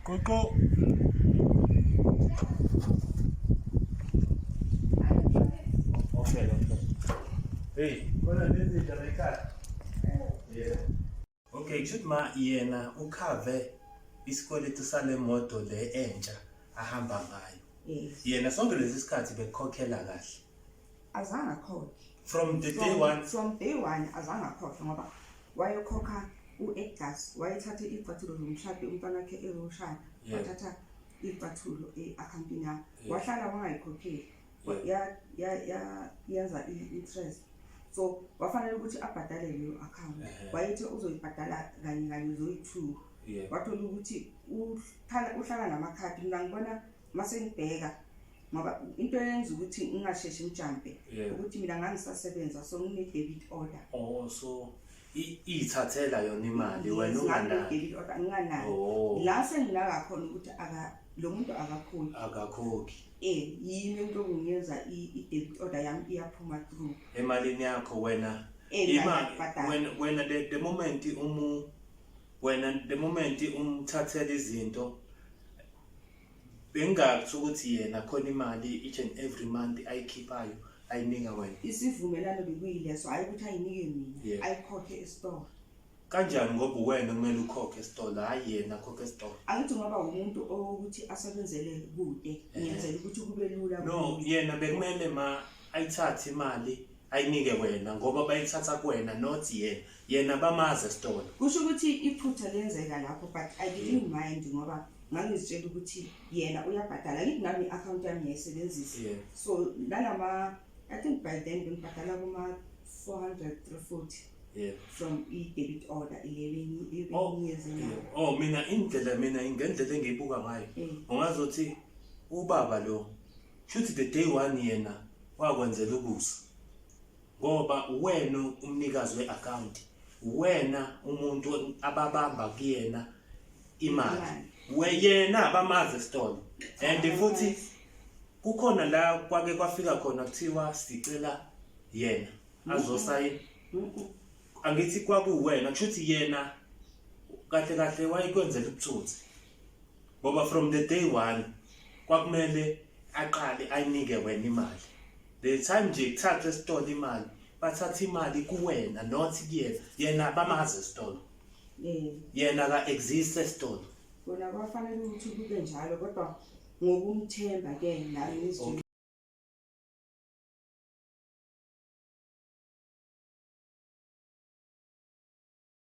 Qoqo. Okay. Hey, khona nezinja la ekhaya. Yeah. Okay, kushuthi ma yena ukhave isikweletu sale moto le entsha ahamba ngayo. Yes. Yena sonke lesi sikhathi bekukhokhela kahle. Azange akhokhe. From the day one. From day one azange akhokhe ngoba wayekhokha u-Edgas, wayethathe iy'cathulo zomshado umntwana wakhe ezoshada, wathatha iy'cathulo e-akhampini yami, wahlala wangayikhokheli. Yenza i-interest, so wafanele ukuthi abhadale leyo account. Wayethe uzoyibhadala kanye kanye zoyi-two. Wathola ukuthi uhlala namakhadi. Mina ngibona mase ngibheka, ngoba into eyenza ukuthi ngingasheshi ngijampe ukuthi mina ngangisasebenza, so ngine-debit order. Oh, so iyithathela yona imali, wena unganayo? Debit order nginganayo. La senginaka khona ukuthi aka lo muntu akakhokhi. Akakhokhi. Yimi into ngiyenza i-debit order yami iyaphuma through. Emalini yakho wena. Ngiyabhadala. Wena the moment umu wena the moment umthathela izinto, bengakuthi ukuthi yena khona imali each and every month ayikhiphayo ayinika wena? Isivumelano bekuyileso, hhayi ukuthi ayinike mina, ayikhokhe esitolo. Kanjani, ngoba uwena kumele ukhokhe esitolo, hhayi yena akhokhe esitolo? Angithi ngoba umuntu owokuthi asebenzele kude, ngiyenzela ukuthi kube lula No. Kuye. Yena bekumele ma ayithathe imali ayinike wena, ngoba bayithatha kuwena, not yena. Yena bamazi esitolo. Kusho ukuthi iphutha lenzeka lapho, but I didn't mind ngoba ngangizitshela ukuthi yena uyabhadala. Ngithi nami i-akhawunti yami ngiyayisebenzisa. So nalama, I think by then bengibhadala kuma-400, 340 from i-debit order ile bengiyenze nayo. Oh, mina indlela, mina ngendlela engiyibuka ngayo, ungazothi ubaba lo shuthi the day one yena wakwenzela ukusa, ngoba uwena umnikazi we-account, uwena umuntu ababamba kuyena imali. Imali. We yena bamazi esitolo, and futhi kukhona la kwake kwafika khona kuthiwa sicela yena azosayina? Angithi kwakuwena. Kushuthi yena kahle kahle wayekwenzela ubutsotsi, ngoba from the day one kwakumele aqale ayinike wena imali. The time nje kuthathwe esitolo imali, bathatha imali kuwena, not kuyena. Yena bamazi esitolo. Yena ka-exist esitolo. Kona kwafanele ukuthi kube njalo, kodwa ngokumthemba ke nami ngizitshela.